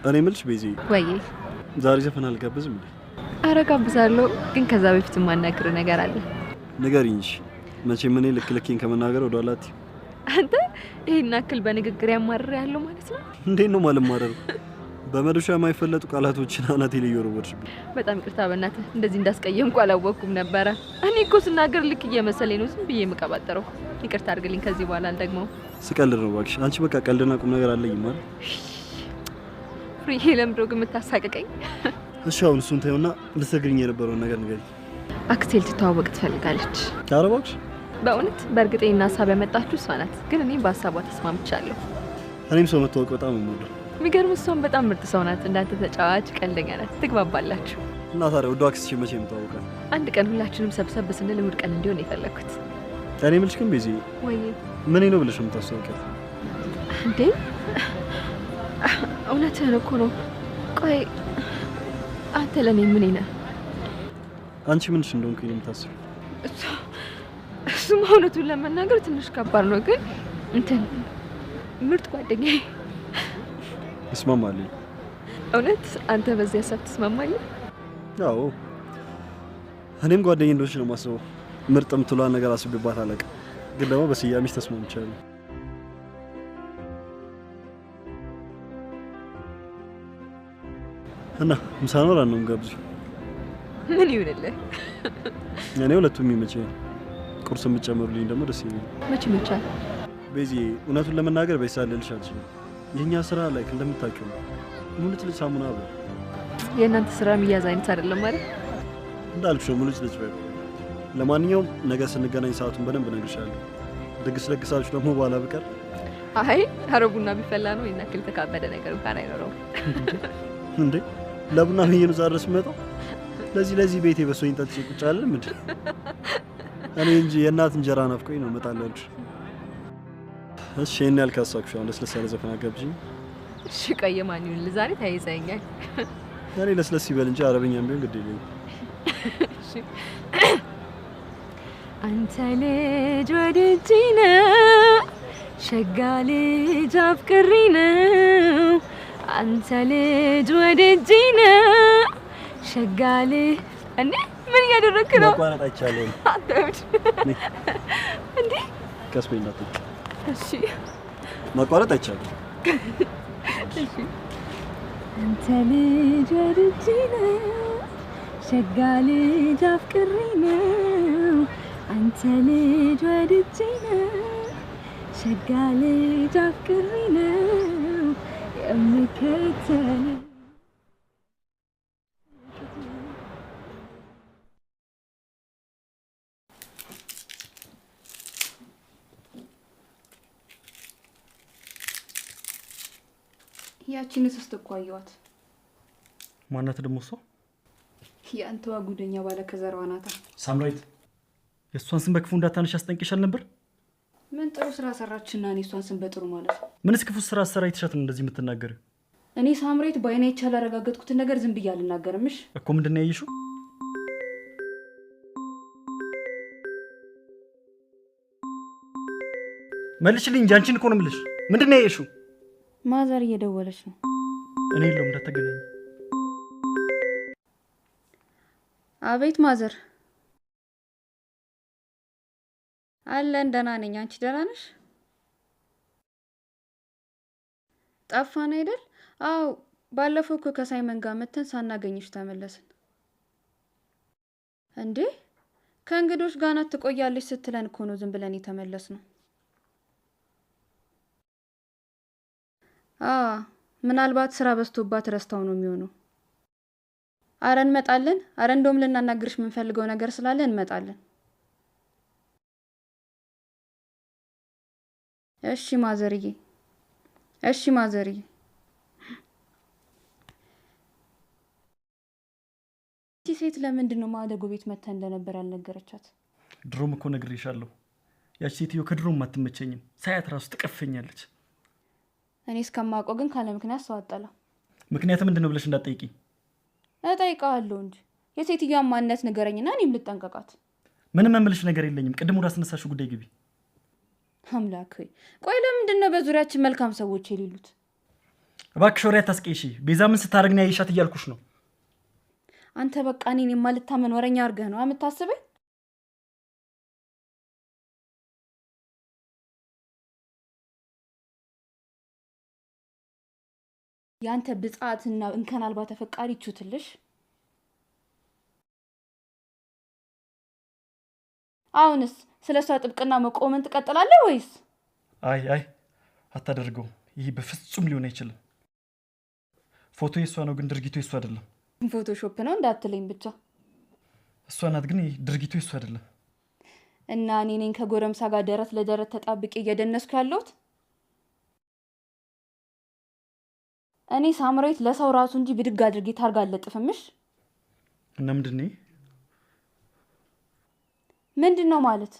እኔ የምልሽ ቤዚ፣ ወይ ዛሬ ዘፈን አልጋብዝም እንዴ? ኧረ ጋብዛለሁ፣ ግን ከዛ በፊት የማናግርህ ነገር አለ። ንገሪኝ። እሺ። መቼም እኔ ልክ ልኬን ከመናገር ወደ ኋላ አትይም። አንተ ይሄን ያክል በንግግር ያማርር ያለው ማለት ነው? እንዴት ነው ማልማረር? በመዶሻ የማይፈለጡ ቃላቶችን አናቴ ላይ እየወረወርሽብኝ። በጣም ይቅርታ በእናትህ፣ እንደዚህ እንዳስቀየምኩ አላወቅኩም ነበረ። እኔ እኮ ስናገር ልክ እየመሰለኝ ነው ዝም ብዬ የምቀባጠረው። ይቅርታ አድርግልኝ፣ ከዚህ በኋላ አልደግመውም። ስቀልድ ነው እባክሽ። አንቺ በቃ ቀልድና ቁም ነገር አለኝ ማለት። ፍሬዬ፣ ለምንድን ነው ግን የምታሳቅቀኝ? እሺ አሁን እሱን ተይውና ልትነግሪኝ የነበረውን ነገር ንገሪኝ። አክስቴ ልትተዋወቅ ትፈልጋለች። ኧረ እባክሽ። በእውነት በእርግጥ ይሄን ሀሳብ ያመጣችሁ እሷ ናት፣ ግን እኔም በሀሳቧ ተስማምቻለሁ። እኔም ሰው መተዋወቅ በጣም የምወደው። የሚገርም እሷም በጣም ምርጥ ሰው ናት። እንዳንተ ተጫዋች፣ ቀልደኛ ናት። ትግባባላችሁ። እና ታዲያ ውዷ አክስትሽ መቼ የምታወቃት? አንድ ቀን ሁላችንም ሰብሰብ ስንል እሑድ ቀን እንዲሆን የፈለግኩት። እኔ የምልሽ ግን ቤዚ፣ ወይ ምን ነው ብለሽ ነው የምታስተዋውቂያት? እንዴ እውነትህን እኮ ነው። ቆይ አንተ ለእኔ ምን ነህ? አንቺ ምንሽ እንደሆንኩኝ ነው የምታስቢው? እሱማ እውነቱን ለመናገር ትንሽ ከባድ ነው፣ ግን እንትን ምርጥ ጓደኛዬ። እስማማለሁ። እውነት አንተ በዚህ ሀሳብ ትስማማለህ? አዎ እኔም ጓደኛዬ እንደሆንሽ ነው የማስበው። ምርጥ የምትለዋን ነገር አስቤባት አላውቅም፣ ግን ደግሞ በስያሜሽ ተስማምቻለሁ። እና ምሳ ነው እራት ነው የምጋብዙኝ? ምን ይሁንልህ? እኔ ሁለቱም ይመቸኛል። ቁርስ የምትጨምሩልኝ ደግሞ ደስ ይለኛል። መች ይመቻል? ቤዚ እውነቱን ለመናገር በዚህ ሰዓት ልልሽ አልችልም። የእኛ ስራ like እንደምታውቂው ነው። ሙልጭ ልጭ ሳሙና በይው። የእናንተ ስራ የሚያዝ አይነት አይደለም ማለት? እንዳልኩሽ ነው፣ ሙልጭ ልጭ በይው። ለማንኛውም ነገ ስንገናኝ ሰዓቱን በደንብ እነግርሻለሁ። ድግስ ለግሳችሁ ደግሞ በኋላ ብቀር። አይ ኧረ ቡና ቢፈላ ነው ይሄን ያክል የተካበደ ነገር እንኳን አይኖረውም። እንዴ ለቡና ብዬ ነው እዛ ድረስ የምመጣው? ለዚህ ለዚህ ቤቴ በሶኝ ጠጥቼ ቁጭ አልልም እንዴ? እኔ እንጂ የእናት እንጀራ ናፍቆኝ ነው እመጣለሁ ያልኩሽ። እሺ ይሄን ያህል ካሳቅሽ አሁን ለስለስ ያለ ዘፈን አጋብዥኝ። እሺ ቆይ ማን ይሁንልህ? ዛሬ ተያይዘኸኛል። እኔ ለስለስ ይበል እንጂ አረበኛም ቢሆን ግድ የለኝም። እሺ አንተ ልጅ ወድጄ ነው፣ ሸጋ ልጅ አፍቅሬ ነው። አንተ ልጅ ወድጄ ነው፣ ሸጋ ልጅ። እንዴ ምን እያደረግክ ነው? ማቋረጥ አይቻልም። አንተ እብድ እንዴ! ቀስ በይ እንዳትወጪ። እሺ ማቋረጥ አይቻልም። እሺ አንተ ልጅ ወድጄ ነው፣ ሸጋ ልጅ አፍቅሬ ነው። አንተ ልጅ ወድጄ ነው፣ ሸጋ ልጅ አፍቅሬ ነው የምከተል። ያቺን እስስት እኮ አየኋት። ማናት ደግሞ እሷ? የአንተዋ ጉደኛ ባለ ከዘራዋ ናታ። ሳምራዊት፣ የእሷን ስም በክፉ እንዳታነሽ አስጠንቅሻል ነበር። ምን ጥሩ ስራ ሰራችና እኔ እሷን ስም በጥሩ ማለት ነው። ምንስ ክፉ ስራ አሰራ የተሻት ነው እንደዚህ የምትናገሪው? እኔ ሳምራዊት በአይኔ አይቼ ያላረጋገጥኩትን ነገር ዝም ብዬ አልናገርም። እሺ እኮ ምንድን ነው ያየሽው? መልሽልኝ እንጂ አንቺን እኮ ነው የምልሽ። ምንድን ነው ያየሽው? ማዘር እየደወለች ነው። እኔ የለሁም እንዳታገናኝ። አቤት ማዘር። አለን ደህና ነኝ። አንቺ ደህና ነሽ? ጠፋን አይደል? አዎ ባለፈው እኮ ከሳይመን ጋር መተን ሳናገኝሽ ተመለስን። እንዴ ከእንግዶች ጋር ናት ትቆያለች ስትለን እኮ ነው ዝም ብለን የተመለስነው። ምናልባት ስራ በዝቶባት ረስታው ነው የሚሆነው። አረ እንመጣለን። አረ እንደውም ልናናግርሽ የምንፈልገው ነገር ስላለ እንመጣለን። እሺ ማዘርዬ፣ እሺ ማዘርዬ። እቺ ሴት ለምንድን ነው ማደጎ ቤት መተን እንደነበር ያልነገረቻት? ድሮም እኮ ነግሬሻለሁ። ያቺ ሴትዮ ከድሮም አትመቸኝም። ሳያት ራሱ ትቀፈኛለች። እኔ እስከማውቀው ግን ካለ ምክንያት ሰው አጠላ። ምክንያት ምንድን ነው ብለሽ እንዳትጠይቂኝ። እጠይቀዋለሁ እንጂ የሴትዮዋን ማንነት ንገረኝና እኔም ልጠንቀቃት። ምንም የምልሽ ነገር የለኝም። ቅድም ወደ አስነሳሽው ጉዳይ ግቢ። አምላክ ሆይ፣ ቆይ ለምንድን ነው በዙሪያችን መልካም ሰዎች የሌሉት? እባክሽ ወሬ አታስቀይሺ። ቤዛ ምን ስታደርግ ነው ያየሻት እያልኩሽ ነው። አንተ በቃ እኔን የማልታመን ወረኛ አድርገህ ነው የምታስበኝ? የአንተ ብጻትና እንከን አልባ ተፈቃሪ ይቹትልሽ። አሁንስ ስለ እሷ ጥብቅና መቆምን ትቀጥላለህ ወይስ? አይ አይ አታደርገውም። ይህ በፍጹም ሊሆን አይችልም። ፎቶ የእሷ ነው፣ ግን ድርጊቱ የእሷ አይደለም። Photoshop ነው እንዳትለኝ ብቻ። እሷ ናት፣ ግን ድርጊቱ የእሷ አይደለም። እና እኔ ነኝ ከጎረምሳ ጋር ደረት ለደረት ተጣብቄ እየደነስኩ ያለሁት? እኔ ሳምራዊት ለሰው ራሱ እንጂ ብድግ አድርጌ ታርጋ አልለጥፍምሽ። እና ምንድን ነው ምንድን ነው ማለት?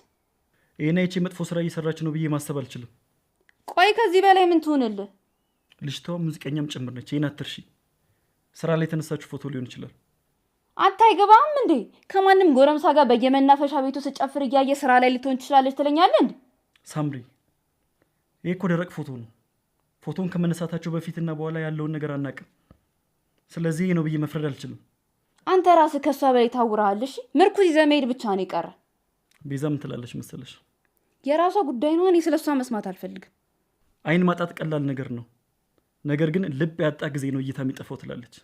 ይሄን አይቼ መጥፎ ስራ እየሰራች ነው ብዬ ማሰብ አልችልም። ቆይ ከዚህ በላይ ምን ትሁንልህ? ልጅቷ ሙዚቀኛም ጭምር ነች። ይሄን አትርሺ። ስራ ላይ የተነሳችው ፎቶ ሊሆን ይችላል። አንተ አይገባም እንዴ? ከማንም ጎረምሳ ጋር በየመናፈሻ ቤቱ ስጨፍር እያየ ስራ ላይ ልትሆን ትችላለች ትለኛለህ እንዴ? ሳምሪ፣ ይሄ እኮ ደረቅ ፎቶ ነው። ፎቶን ከመነሳታቸው በፊትና በኋላ ያለውን ነገር አናውቅም። ስለዚህ ይሄ ነው ብዬ መፍረድ አልችልም። አንተ ራስህ ከእሷ በላይ ታውረሃል። እሺ ምርኩዝ ይዘህ መሄድ ብቻ ነው የቀረ። ቤዛ ምን ትላለች መሰለሽ? የራሷ ጉዳይ ነው። እኔ ስለሷ መስማት አልፈልግም። አይን ማጣት ቀላል ነገር ነው፣ ነገር ግን ልብ ያጣ ጊዜ ነው እይታ የሚጠፋው ትላለች።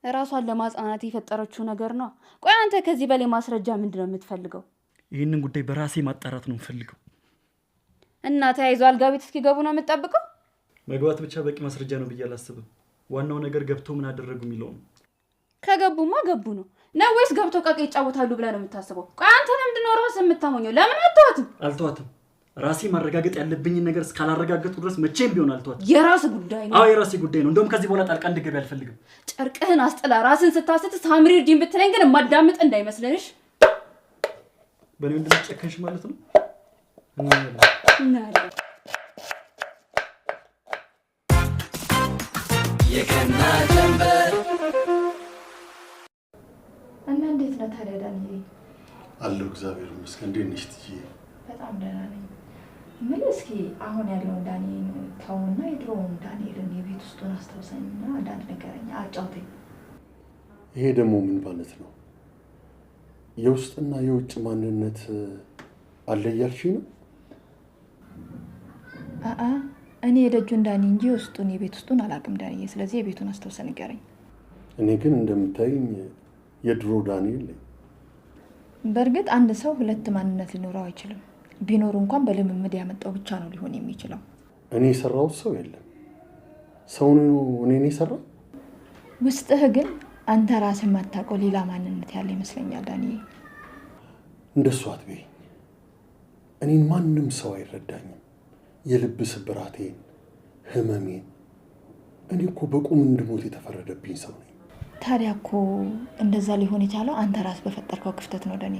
ራሷን ለማጽናናት የፈጠረችው ነገር ነው። ቆይ አንተ ከዚህ በላይ ማስረጃ ምንድን ነው የምትፈልገው? ይህንን ጉዳይ በራሴ ማጣራት ነው የምፈልገው። እና ተያይዞ አልጋ ቤት እስኪገቡ ነው የምትጠብቀው? መግባት ብቻ በቂ ማስረጃ ነው ብዬ አላስብም። ዋናው ነገር ገብቶ ምን አደረጉ የሚለው ነው። ከገቡማ ገቡ ነው ነው ወይስ ገብቶ ቃቃ ይጫወታሉ ብለህ ነው የምታስበው? ቆይ አንተ ለምንድን ነው ራስህ የምታሞኘው? ለምን አትተዋትም? አልተዋትም። ራሴ ማረጋገጥ ያለብኝን ነገር እስካላረጋገጥኩ ድረስ መቼም ቢሆን አልተዋትም። የራስህ ጉዳይ ነው። አዎ የራሴ ጉዳይ ነው። እንደውም ከዚህ በኋላ ጣልቃ እንድገቢ አልፈልግም። ጨርቅህን አስጥላ ራስን ስታስት ሳምሪ እርጂኝ ብትለኝ ግን የማዳምጥ እንዳይመስልሽ። በእኔ እንደምትጨከንሽ ማለት ነው። እናያለን። እና እንዴት ነው ታዲያ ዳንዬ? አለሁ እግዚአብሔር ይመስገን። እንዴት ነሽ ትዬ? በጣም ደህና ነኝ። ምን እስኪ አሁን ያለውን ዳንኤልን ተውና የድሮውን ዳንኤልን የቤት ውስጡን አስታውሰኝና አንዳንድ ነገረኛ አጫውተኝ። ይሄ ደግሞ ምን ማለት ነው? የውስጥና የውጭ ማንነት አለ እያልሽኝ ነው? አአ እኔ የደጁን ዳኒ እንጂ የውስጡን የቤት ውስጡን አላውቅም ዳንዬ። ስለዚህ የቤቱን አስታውሰህ ንገረኝ። እኔ ግን እንደምታይኝ የድሮ ዳንኤል ነኝ። በእርግጥ አንድ ሰው ሁለት ማንነት ሊኖረው አይችልም። ቢኖር እንኳን በልምምድ ያመጣው ብቻ ነው ሊሆን የሚችለው። እኔ የሰራሁት ሰው የለም። ሰው ነው እኔን የሰራው። ውስጥህ ግን አንተ ራስህ የማታውቀው ሌላ ማንነት ያለ ይመስለኛል ዳንዬ። እንደሱ አትበይኝ። እኔን ማንም ሰው አይረዳኝም። የልብ ስብራቴን፣ ህመሜን። እኔ እኮ በቁም እንድሞት የተፈረደብኝ ሰው ነኝ። ታዲያ እኮ እንደዛ ሊሆን የቻለው አንተ ራስህ በፈጠርከው ክፍተት ነው ዳኒ።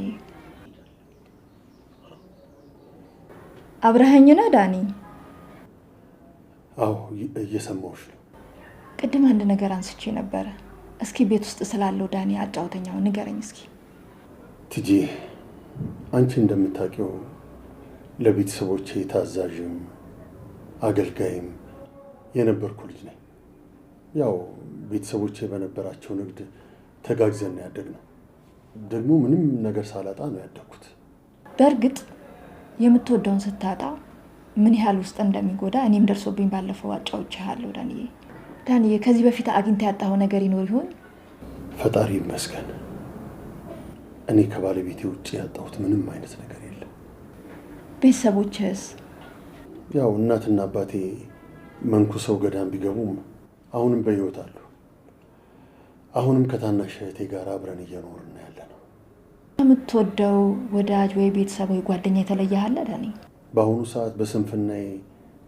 አብረኸኝ ነህ ዳኒ? አዎ እየሰማሁሽ ነው። ቅድም አንድ ነገር አንስቼ ነበረ። እስኪ ቤት ውስጥ ስላለው ዳኒ አጫውተኛው ንገረኝ እስኪ። ትጂ፣ አንቺ እንደምታውቂው ለቤተሰቦቼ ታዛዥም አገልጋይም የነበርኩ ልጅ ነኝ። ያው ቤተሰቦቼ በነበራቸው ንግድ ተጋግዘን ነው ያደግነው። ደግሞ ምንም ነገር ሳላጣ ነው ያደግኩት። በእርግጥ የምትወደውን ስታጣ ምን ያህል ውስጥ እንደሚጎዳ እኔም ደርሶብኝ ባለፈው አጫውቼሃለሁ ዳንዬ። ዳንዬ ከዚህ በፊት አግኝተህ ያጣኸው ነገር ይኖር ይሆን? ፈጣሪ ይመስገን እኔ ከባለቤቴ ውጭ ያጣሁት ምንም አይነት ነገር የለም። ቤተሰቦችህስ? ያው እናትና አባቴ መንኩሰው ገዳም ቢገቡም አሁንም በሕይወት አሉ። አሁንም ከታናሽ እህቴ ጋር አብረን እየኖርን ያለ ነው። የምትወደው ወዳጅ ወይ ቤተሰብ ወይ ጓደኛ የተለየህ አለ ዳኒ? በአሁኑ ሰዓት በስንፍናዬ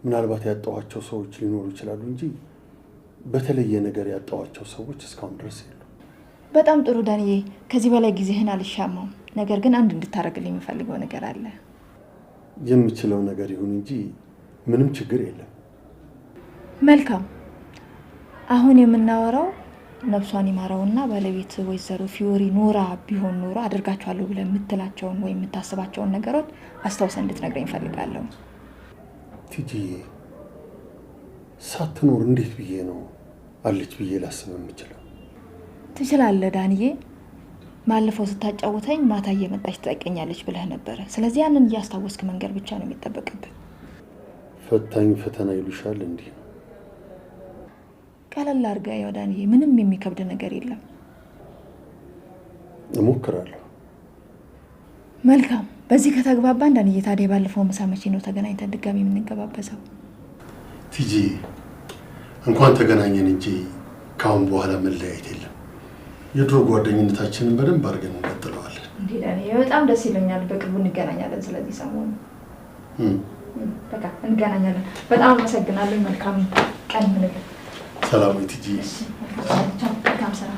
ምናልባት ያጣኋቸው ሰዎች ሊኖሩ ይችላሉ እንጂ በተለየ ነገር ያጣኋቸው ሰዎች እስካሁን ድረስ የሉ። በጣም ጥሩ ዳንዬ፣ ከዚህ በላይ ጊዜህን አልሻማውም። ነገር ግን አንድ እንድታደርግልኝ የምፈልገው ነገር አለ። የምችለው ነገር ይሁን እንጂ ምንም ችግር የለም። መልካም። አሁን የምናወራው ነፍሷን ይማረውና ባለቤት ወይዘሮ ፊዮሪ ኖራ ቢሆን ኖሮ አድርጋቸዋለሁ ብለህ የምትላቸውን ወይም የምታስባቸውን ነገሮች አስታውሰህ እንድትነግረኝ እፈልጋለሁ። ቲጂዬ፣ ሳትኖር እንዴት ብዬ ነው አለች ብዬ ላስብ የምችለው? ትችላለህ ዳንዬ። ባለፈው ስታጫውተኝ ማታ እየመጣች ትጠይቀኛለች ብለህ ነበረ። ስለዚህ ያንን እያስታወስክ መንገር ብቻ ነው የሚጠበቅብህ። ፈታኝ ፈተና ይሉሻል፣ እንዲህ ነው። ቀለል አድርገህ ያው ዳንዬ፣ ምንም የሚከብድ ነገር የለም። እሞክራለሁ። መልካም፣ በዚህ ከተግባባን ዳንዬ፣ ታዲያ ባለፈው ምሳ መቼ ነው ተገናኝተን ድጋሚ የምንገባበዘው? ቲጂ፣ እንኳን ተገናኘን እንጂ ከአሁን በኋላ መለያየት የለም። የድሮ ጓደኝነታችንን በደንብ አድርገን እንቀጥለዋለን። እንዴ ዳንዬ፣ በጣም ደስ ይለኛል። በቅርቡ እንገናኛለን። ስለዚህ ሰሞኑ በቃ እንገናኛለን። በጣም አመሰግናለሁ። መልካም ቀን ይሁንልን። ሰላም ቲጂ። መልካም ስራ።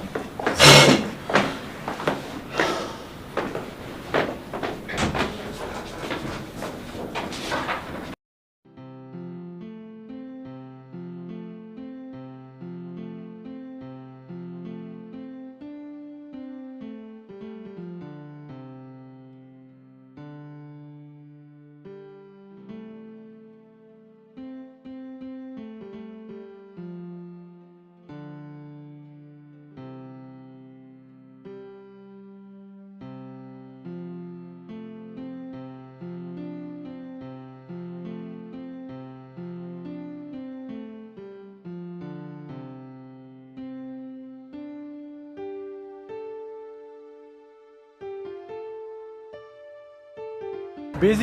ቤዚ።